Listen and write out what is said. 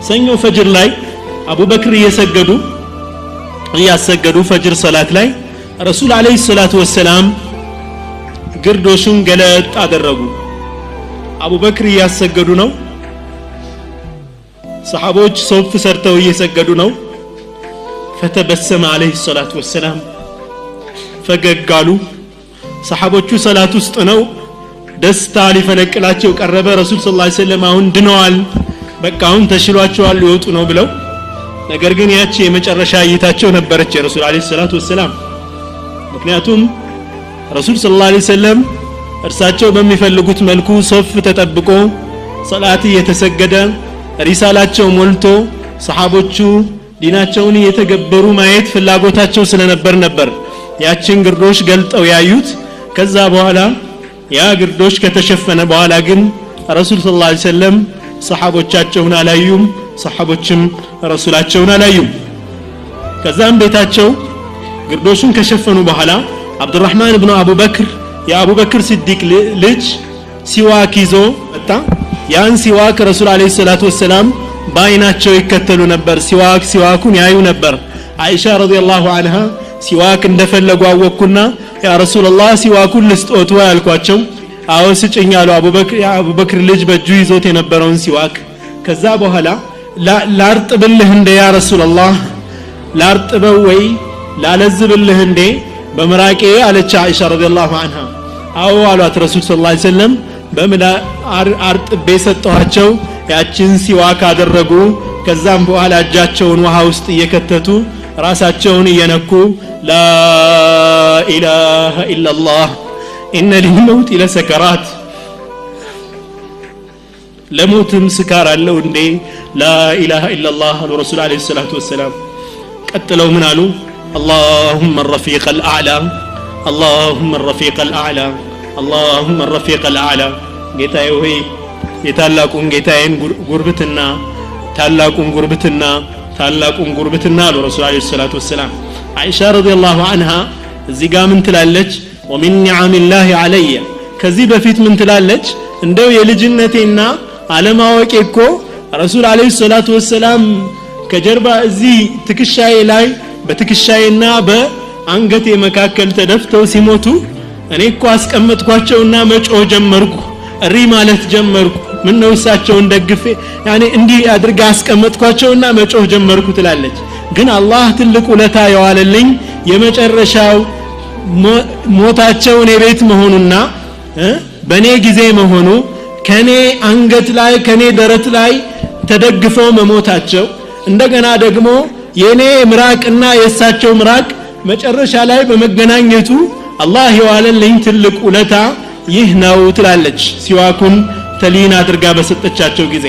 ሰኞ ፈጅር ላይ አቡበክር እየሰገዱ እያሰገዱ ፈጅር ሰላት ላይ ረሱል አለይሂ ሰላቱ ወሰላም ግርዶሹን ገለጥ አደረጉ። አቡበክር እያሰገዱ ነው። ሰሓቦች ሶፍ ሰርተው እየሰገዱ ነው። ፈተበሰመ አለይሂ ሰላቱ ወሰላም፣ ፈገግ አሉ። ሰሓቦቹ ሰላት ውስጥ ነው። ደስታ ሊፈነቅላቸው ቀረበ። ረሱል ስ ላ ሰለም አሁን ድነዋል፣ በቃ አሁን ተሽሏቸዋል፣ ሊወጡ ነው ብለው። ነገር ግን ያቺ የመጨረሻ እይታቸው ነበረች የረሱል አለይሂ ሰላቱ ወሰላም። ምክንያቱም ረሱል ስ ላ ሰለም እርሳቸው በሚፈልጉት መልኩ ሶፍ ተጠብቆ ሰላት እየተሰገደ፣ ሪሳላቸው ሞልቶ፣ ሰሓቦቹ ዲናቸውን እየተገበሩ ማየት ፍላጎታቸው ስለነበር ነበር ያችን ግርዶሽ ገልጠው ያዩት። ከዛ በኋላ ያ ግርዶሽ ከተሸፈነ በኋላ ግን ረሱል ስ ላ ሰለም ሰሓቦቻቸውን አላዩም፣ ሰሓቦችም ረሱላቸውን አላዩም። ከዛም ቤታቸው ግርዶሹን ከሸፈኑ በኋላ አብዱራህማን ብኑ አቡበክር፣ የአቡበክር ስዲቅ ልጅ፣ ሲዋክ ይዞ መጣ። ያን ሲዋክ ረሱል አለይሂ ሰላቱ ወሰላም በአይናቸው ይከተሉ ነበር። ሲዋኩን ያዩ ነበር። አይሻ ረዲየላሁ አንሃ ሲዋክ እንደፈለጉ አወቅኩና ያ ረሱላላህ፣ ሲዋኩን ልስጦት ወይ አልኳቸው። አዎ ስጭኝ አሉ። የአቡበክር ልጅ በእጁ ይዞት የነበረውን ሲዋክ። ከዛ በኋላ ላርጥብልህ እንደ ያ ረሱላላህ፣ ላርጥበው ወይ ላለዝብልህ እንዴ በምራቄ አለች አይሻ ረዲየላሁ አንሃ። አዎ አሏት ረሱል ስ ላ ሰለም። በምላ አርጥቤ ሰጠኋቸው። ያችን ሲዋክ አደረጉ። ከዛም በኋላ እጃቸውን ውሃ ውስጥ እየከተቱ ራሳቸውን እየነኩ ላኢላሃ ኢላላህ፣ ኢነ ሊልመውት ለሰከራት፣ ለሞትም ስካር አለው እንዴ፣ ላኢላሃ ኢላላህ አሉ ረሱል አለይሂ ሰላቱ ወሰላም። ቀጥለው ምን አሉ? اللهم الرفيق الأعلى، اللهم الرفيق الأعلى، اللهم الرفيق الأعلى። ጌታዬ ሆይ፣ የታላቁን ጌታዬን ጉርብትና፣ ታላቁን ጉርብትና፣ ታላቁን ጉርብትና አሉ ረሱል አለይሂ ሰላቱ ወሰላም። አይሻ ረዲየላሁ አንሃ እዚህ ጋር ምን ትላለች? ወሚን ኒዓሚላሂ አለየ። ከዚህ በፊት ምን ትላለች? እንደው የልጅነቴና አለማወቄ እኮ ረሱል አለይሂ ሰላቱ ወሰላም ከጀርባ እዚህ ትከሻዬ ላይ፣ በትከሻዬና በአንገቴ መካከል ተደፍተው ሲሞቱ እኔ እኮ አስቀመጥኳቸውና መጮህ ጀመርኩ፣ እሪ ማለት ጀመርኩ። ምን ነው እሳቸውን ደግፌ ያኔ እንዲህ አድርጋ አስቀመጥኳቸውና መጮህ ጀመርኩ ትላለች። ግን አላህ ትልቅ ውለታ የዋለልኝ የመጨረሻው ሞታቸው እኔ ቤት መሆኑና በእኔ ጊዜ መሆኑ፣ ከኔ አንገት ላይ፣ ከኔ ደረት ላይ ተደግፈው መሞታቸው፣ እንደገና ደግሞ የኔ ምራቅና የእሳቸው ምራቅ መጨረሻ ላይ በመገናኘቱ አላህ የዋለልኝ ትልቅ ውለታ ይህ ነው ትላለች ሲዋኩን ተሊን አድርጋ በሰጠቻቸው ጊዜ።